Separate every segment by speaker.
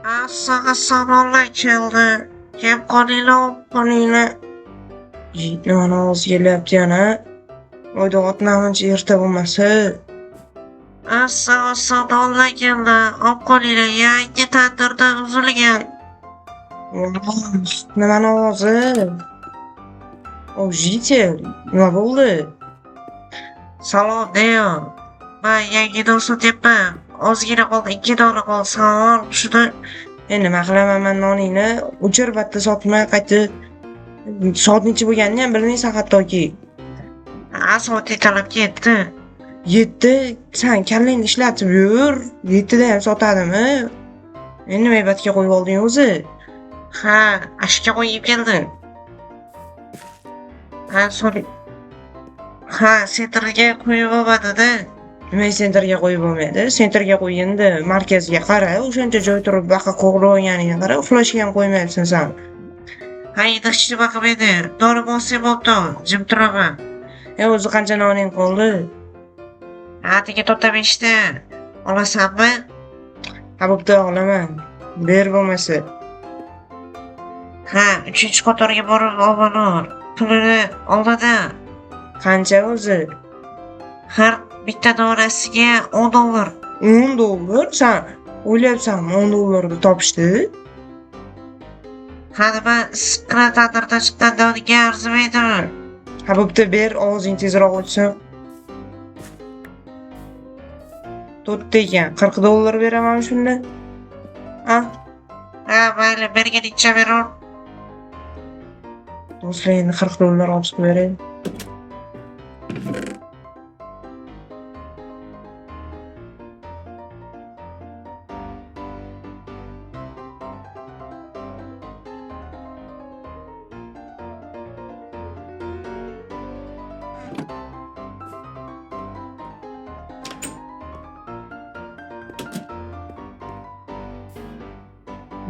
Speaker 1: Issiq nonlar keldi. Yeb qolinglar, olib qolinglar.
Speaker 2: Nimani ovozi kelyapti yana? Oyda otnamuncha erta bo'lmasa.
Speaker 1: Issiq nonlar keldi. Olib qolinglar, yangi tandirda uzilgan.
Speaker 2: Nimani ovozi? O, житель, nima bo'ldi?
Speaker 1: Salom, Neo. Men yangi non sotyapman. Ozgina qoldi, 2 dona qoldi. Savol shuni.
Speaker 2: Nima qilaman men noningni? O'chir, bitta sotma, qayta soat necha bo'lganini ham bilmaysan hattoki.
Speaker 1: Ha, soat ertalab ketdi.
Speaker 2: 7, sen kallangni ishlatib yur. 7da ham sotadimi? Endi nima batga qo'yib olding o'zi?
Speaker 1: Ha, ashka qo'yib keldi. Ha, sorry. Ha, sentrga qo'yib olmadida.
Speaker 2: Nima sentrga qo'yib bo'lmaydi? Sentrga qo'yganda markazga qara, o'shancha joy turib baqa qo'g'irib olganiga qara, uxlashga ham qo'ymayapsan sen.
Speaker 1: Ha, endi hech nima qilmaydi. Dori bossam bo'pti, jim turaman.
Speaker 2: O'zi qancha noning qoldi?
Speaker 1: Ha, tega to'rtta beshta. Olasanmi?
Speaker 2: Ha, bo'pti, olaman. Ber bo'lmasa.
Speaker 1: Ha, 3-qatorga borib olaman. Pulini oladi.
Speaker 2: Qancha o'zi?
Speaker 1: Har bitta donasiga 10 dollar.
Speaker 2: 10 dollar? Sen o'ylayapsanmi 10 dollarni topishdi?
Speaker 1: Ha, nima issiqqina tandirdan chiqqan nonga arzimaydimi?
Speaker 2: Ha, bo'pti, ber, og'zing tezroq ochsin. To'rtta ekan, 40 dollar beraman shunda. Ha?
Speaker 1: Ha, mayli, berganingcha beraver.
Speaker 2: Do'stlar, endi 40 dollar olib chiqib beray.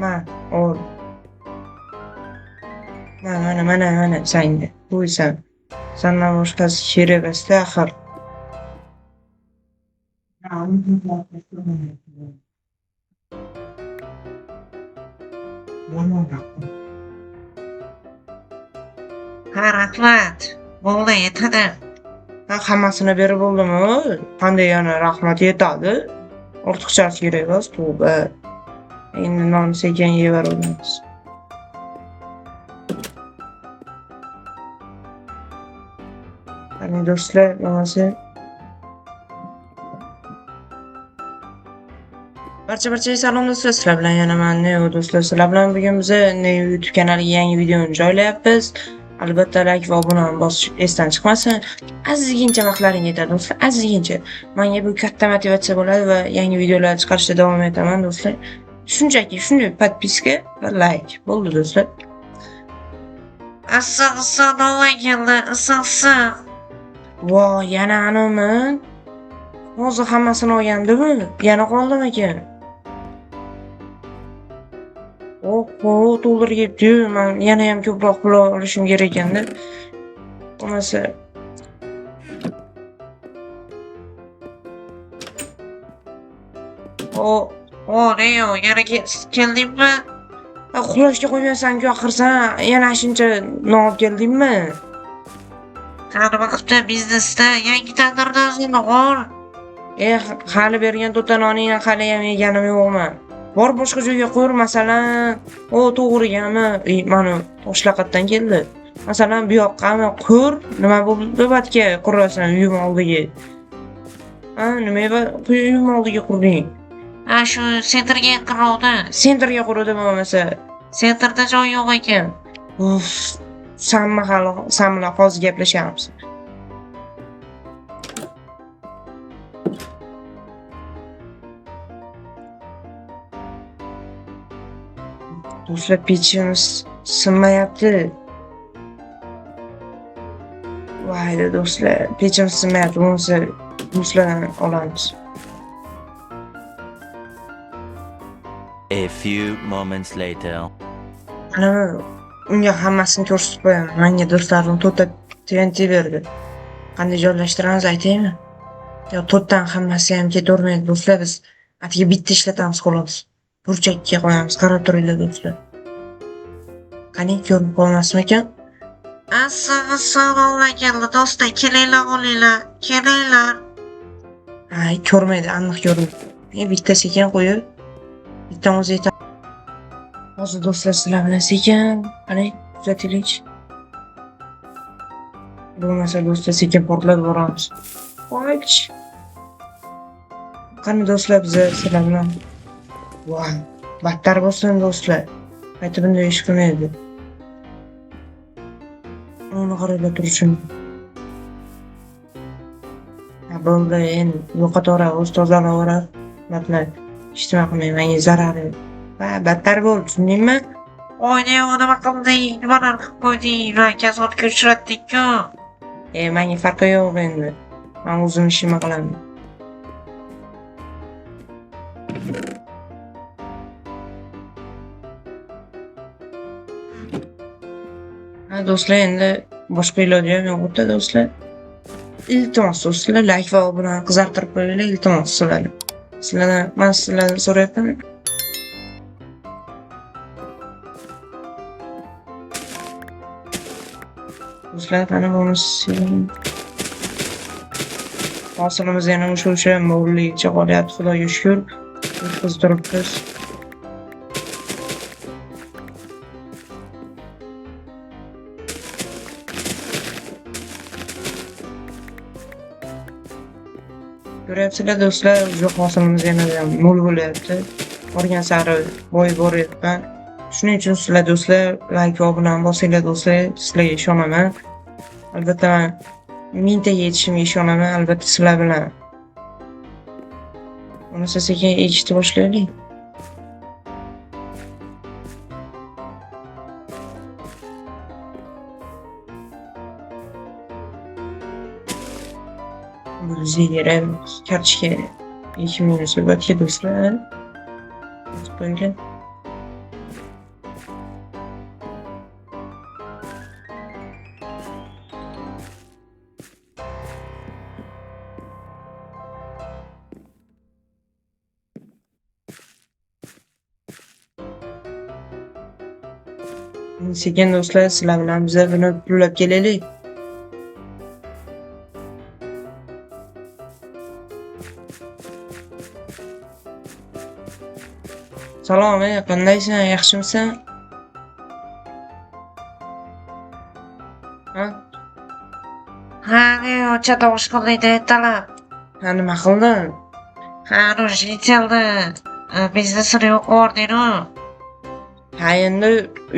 Speaker 2: Ma, ol. Mana, mana, mana, senga. Qo'ysan. Sendan boshqasi kerak emas-da axir.
Speaker 1: Ha, rahmat. Bo'ldi, yetadi.
Speaker 2: Ha, hammasini berib bo'ldimi? Qanday yana rahmat yetadi? Ortiqchasi kerak emas, tavba. Endi non sekin yeyaveramiz. Qani do'stlar, bo'lmasa Barcha salom do'stlar, sizlar bilan yana men Neo do'stlar. Sizlar bilan bugun biz Neo YouTube kanaliga yangi videoni joylayapmiz. Albatta like va obuna bosish esdan chiqmasin. Ozgincha vaqtlaring yetadi do'stlar, ozgincha. Menga bu katta motivatsiya bo'ladi va yangi videolar chiqarishda davom etaman do'stlar. Shunchaki shunday podpiska va like bo'ldi do'stlar.
Speaker 1: Issiq nonlar keldi, issiq.
Speaker 2: Voy, yana animi? Hozir hammasini olgandimi? Yana qoldimikin? Oho, to'ldirib ketdi-yu. Men yana ham ko'proq pul olishim kerak ekanda. Bo'lmasa
Speaker 1: O, o, Neo, yana keldingmi?
Speaker 2: Uxlashga qo'ymaysan-ku axir sen. Yana shuncha non olib keldingmi?
Speaker 1: Ha, nima qilibdi biznesda? Yangi tandirdan uzildi, g'or.
Speaker 2: Hali bergan to'rtta noningni hali ham yeganim yo'qmi? Bor boshqa joyga qo'yir, masalan, o to'g'rigami? Mana toshlar qayerdan keldi? Masalan, bu yoqqami qo'r, nima bo'ldi batga qurasan uyim oldiga? Ha, nima uyim oldiga qurding?
Speaker 1: Ha, shu sentrga yaqinroqda.
Speaker 2: Sentrga qurdi bo'lmasa.
Speaker 1: Sentrda joy yo'q ekan.
Speaker 2: Uf, sanmi hali, san bilan hozir gaplashamiz. Do'stlar, pechimiz sinmayapti. Vayda do'stlar, pechimiz sinmayapti, bo'lmasa do'stlardan olamiz.
Speaker 3: A few moments later.
Speaker 2: Ana unga hammasini ko'rsatib qo'yaman. Menga do'stlarim to'rtta TNT berdi. Qanday joylashtiramiz aytaymi? Yo, to'rtdan hammasi ham ketavermaydi do'stlar, biz atigi bitta ishlatamiz xolos. Burchakka qo'yamiz, qarab turinglar do'stlar. Qani ko'rinib qolmasmikan?
Speaker 1: Assalomu keldi do'stlar, kelinglar olinglar, kelinglar.
Speaker 2: Ay, ko'rmaydi, aniq ko'rmaydi. Bitta sekin qo'yib, bitta o'zi yetadi. Hozir do'stlar sizlar bilan sekin, qani kuzataylik. Bo'lmasa do'stlar sekin portlatib boramiz. Voy. Qani do'stlar biza sizlar bilan. Voy, battar bo'lsin do'stlar. Qayta bunday ish qilmaydi. Uni qaranglar turishini. Ha, bo'ldi, endi yo'qotaveradi, o'zi tozalaveradi. Batlar hech nima qilmaydi, menga zarari yo'q. Va battar bo'l, tushundingmi?
Speaker 1: Oy, ne nima qilding? Nimalar qilib qo'yding? Va kasodga uchratding-ku.
Speaker 2: Menga farqi yo'q endi. Men o'zim ishimni qilaman. Ha do'stlar, endi boshqa iloji ham yo'q o'ta do'stlar. Iltimos do'stlar, like va obunani qizartirib qo'yinglar, iltimos sizlarni. Sizlardan, men sizlardan so'rayapman. Do'stlar, qani bo'lmasa hosilimiz yana o'sha mo'lligicha qolyapti, Xudoga shukr. O'tkazib turibmiz. Ko'ryapsizlar do'stlar, o'sha hosilimiz yana mo'l bo'lyapti. Borgan sari boy boryapman. Shuning uchun sizlar do'stlar like va obunani bosinglar do'stlar, sizlarga ishonaman. Albatta men 1000 taga yetishimga ishonaman, albatta sizlar bilan. Bo'lmasa sekin ekishni boshlaylik. Bizga kerak kartoshka ekmaymiz albatta do'stlar. Qo'yinglar. Sekin do'stlar, sizlar bilan biza buni pullab kelaylik. Salom, ey, qandaysan? Yaxshimisan? Ha?
Speaker 1: Ha, ne chatosh qilding ertalab.
Speaker 2: Ha, nima qildim?
Speaker 1: Ha, rujiteldi. Biznesini yo'q yubording-ku.
Speaker 2: Ha, endi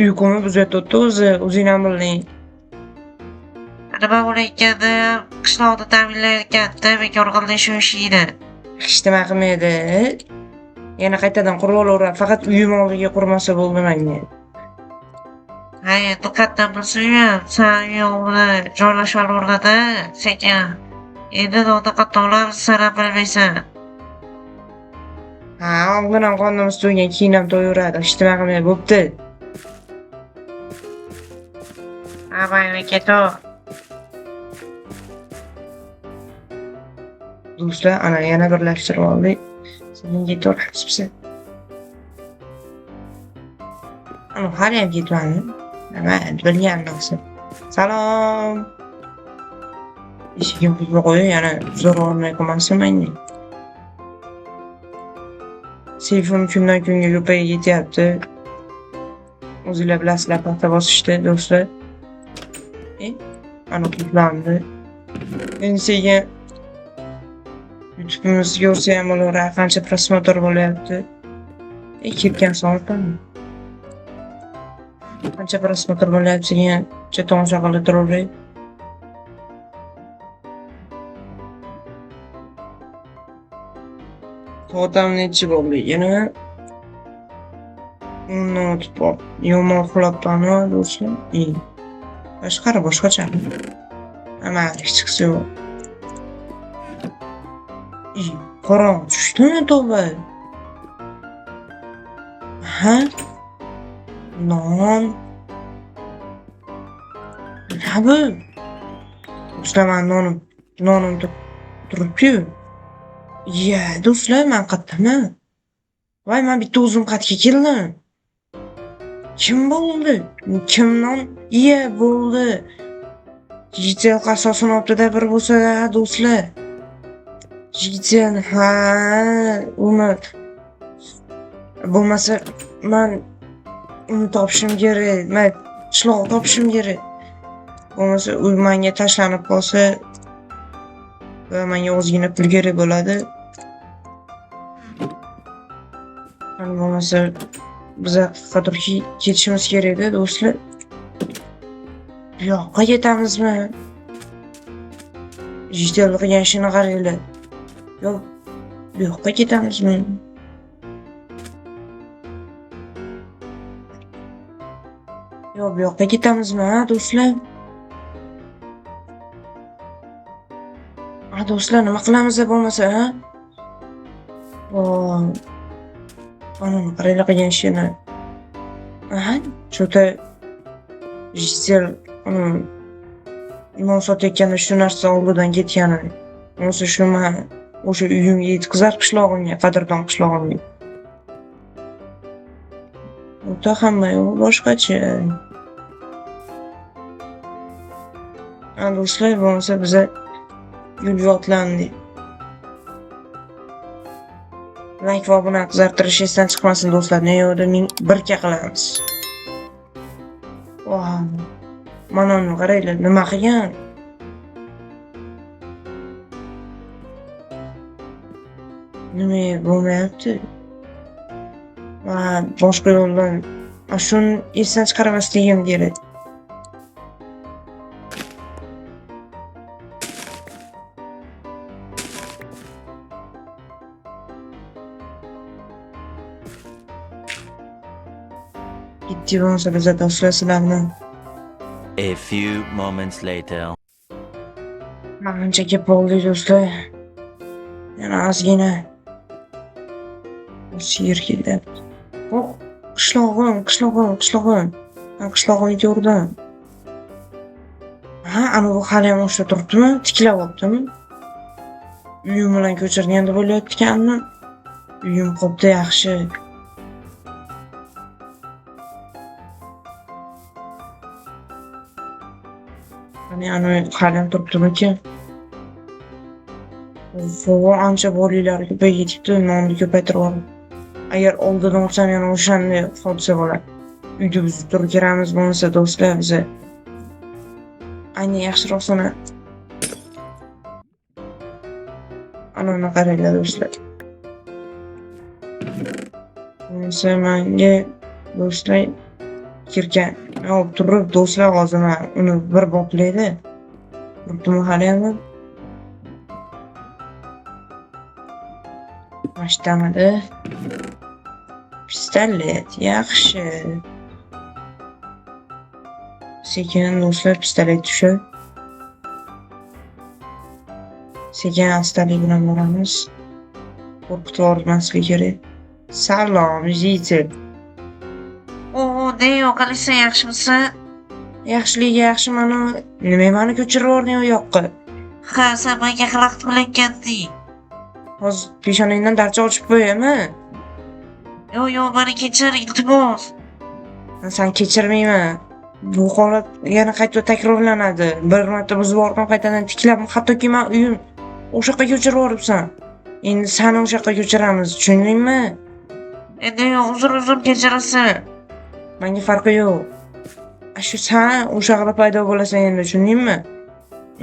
Speaker 2: uyqumni buzayotdi o'zi, o'zing ham bilding.
Speaker 1: Nima bo'layotgandi? Qishloqni ta'minlayotgandi, bekor qilding shu ishingni.
Speaker 2: Hech nima qilmaydi. Yana qaytadan qurib olaveradi, faqat uyim oldiga qurmasa bo'ldi menga.
Speaker 1: Ha, endi qayerdan bilsin uyam, san uy oldida joylashib olaveradi, sekin. Endi nonni qayerdan olamiz, san ham bilmaysan.
Speaker 2: Ha, oldin ham qornimiz to'ygan, keyin ham to'yaveradi, hech nima qilmaydi, bo'pti.
Speaker 1: Ha, mayli, ketaver.
Speaker 2: Do'stlar, ana yana birlashtirib oldik. Sekin ketaveramiz biz. Ana hali ham ketmadi. Nima, bilgan narsa. Salom. Eshigim qulfga qo'yib, yana zo'rg'ormay qolmasin menga. Seyfim kundan kunga ko'payib ketyapti. O'zinglar bilasizlar, paxta bosishdi do'stlar. Ana qulflandi. Endi sekin YouTube'imizni ko'rsa ham bo'laveradi, qancha prosmotr bo'lyapti. Ketgan soatmi? Qancha prosmotr bo'lyapti, sekin tomosha qilib turaveray. Soat ham nechi bo'ldi? Yana 10dan o'tib bor. Yomon uxlabman do'stlar. Tashqari boshqacha. Mayli, hech yo'q. Qorong'i tushdimi tavba? Ha? Non. Nima bu? Do'stlar, mani nonim turibdi-yu. Ya, do'stlar, men qayerdaman? Voy, men bitta o'zim qatga keldim. Kim bo'ldi? Kimdan iya bo'ldi? Jitel qasosini olibdi-da bir bo'lsa, do'stlar. Jitel, ha, uni bo'lmasa men uni topishim kerak. Men qishloq topishim kerak. Bo'lmasa u menga tashlanib qolsa va menga ozgina pul kerak bo'ladi. Hani bo'lmasa biza qayerga ketishimiz kerak-da, do'stlar. Bu yoqqa ketamizmi? Jitel qilgan ishini qaranglar. Yo'q, bu yoqqa ketamizmi? Yo'q, bu yoqqa ketamizmi, ha, do'stlar? Ha, do'stlar, nima qilamiz bo'lmasa, ha? Voy. Anani qaranglar qilgan ishini. Aha, что-то Jitel non sotayotganda shu narsa oldidan ketgani. Bo'lmasa shu man o'sha uyimga yetkazar qishlog'imga, qadrdon qishlog'imga. O'ta hamma yo'q boshqacha. Ha, do'stlar, bo'lmasa biza yo'lga otlandik. Like va obuna qizartirish esdan chiqmasin do'stlar. Neyoda 1001 qilamiz. Voy. Mana uni qaranglar, nima qilgan? Nima bo'lmayapti? Va boshqa yo'ldan shuni esdan chiqarmasligim kerak. Ketdik bo'lmasa biza do'stlar sizlar bilan.
Speaker 3: A few moments later.
Speaker 2: Ancha kelib qoldik do'stlar. Yana ozgina. Sigir kelyapti. Oh, qishlog'im, qishlog'im, qishlog'im. Men qishlog'imni ko'rdim. Ha, ana bu hali ham o'sha turibdimi? Tiklab olibdimi? Uyim bilan ko'chirgan deb o'ylayotgandim. Uyim qopti yaxshi. Qani ana hali ham turibdimikin? Voy, ancha boyliklari ko'payib ketibdi, nonni ko'paytirib yubordim. Agar oldidan olsam yana o'shanday hodisa bo'ladi. Uyda buzib turib kiramiz bo'lmasa do'stlar biza. Ayni yaxshiroq sana. Ana uni qaranglar do'stlar. Bo'lmasa menga do'stlar kirgan. Olib turib do'stlar hozir men uni bir boplaydi. Turibdimi hali ham? Mashinamidi? Pistolet, yaxshi. Sekin do'stlar pistolet tushib. Sekin astalik bilan boramiz. Qo'rqitib yubormaslik kerak. Salom, jitel.
Speaker 1: O, Neo, qalaysan, yaxshimisan?
Speaker 2: Yaxshiligiga yaxshi, mana nima mani ko'chirib yubording u yoqqa?
Speaker 1: Ha, sen menga xalaqit qilayotganding.
Speaker 2: Hozir peshonangdan darcha ochib qo'yaymi?
Speaker 1: Yo'q, yo'q, meni kechir, iltimos.
Speaker 2: Men seni kechirmayman. Bu holat yana qayta takrorlanadi. Bir marta buzib yubordim, qaytadan tiklab, hattoki men uyim o'sha yoqqa ko'chirib yuboribsan. Endi seni o'sha yoqqa ko'chiramiz, tushundingmi?
Speaker 1: Endi yo'q, uzr, uzr, kechirasan.
Speaker 2: Menga farqi yo'q. Shu sen o'sha yoqda paydo bo'lasan endi, tushundingmi?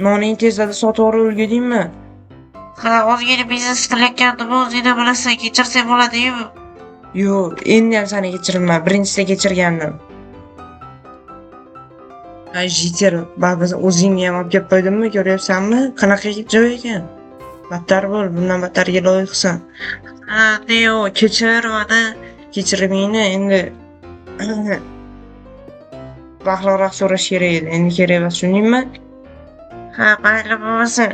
Speaker 2: Noningni tezda sotib yuborib ulgurdingmi?
Speaker 1: Ha, ozgina biznes qilayotgandim, o'zingni bilasan, kechirsang bo'ladi-yu.
Speaker 2: Yo'q, endi ham seni kechirmayman. Birinchisida kechirgandim. Ay, jitter, baribir o'zingni ham olib kelib qo'ydimmi, ko'ryapsanmi? Qanaqa joy ekan? Battar bo'l, bundan battarga loyiqsan.
Speaker 1: Ha, Neo, kechir mani.
Speaker 2: Kechirmingni endi vaqtliroq so'rash kerak edi. Endi kerak emas, tushundingmi?
Speaker 1: Ha, mayli bo'lmasa.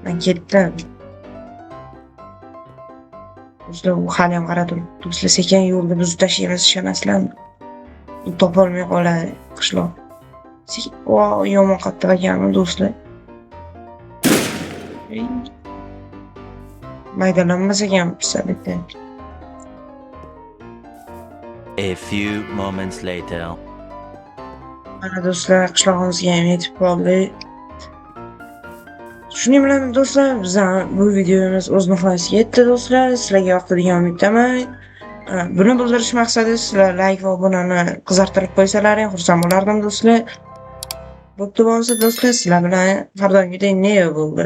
Speaker 2: Men ketdim. Do'stlar, u hali ham qarab turibdi. Do'stlar, sekin yo'lni buzib tashlaymiz, ishonasizlarmi? U topolmay qoladi qishloq. Sekin, voy, yomon qattiq ekan do'stlar. Ey. Maydalanmas ekan pistoletda.
Speaker 3: A few moments later.
Speaker 2: Mana do'stlar, qishlog'imizga ham yetib qoldik. Shuning bilan do'stlar, bizning bu videomiz o'z nihoyasiga yetdi do'stlar. Sizlarga yoqdi degan umiddaman. Buni bildirish maqsadi sizlar like va obunani qizartirib qo'ysalaring xursand bo'lardim do'stlar. Bo'pti bo'lmasa do'stlar, sizlar bilan har doimgidek Neo bo'ldi.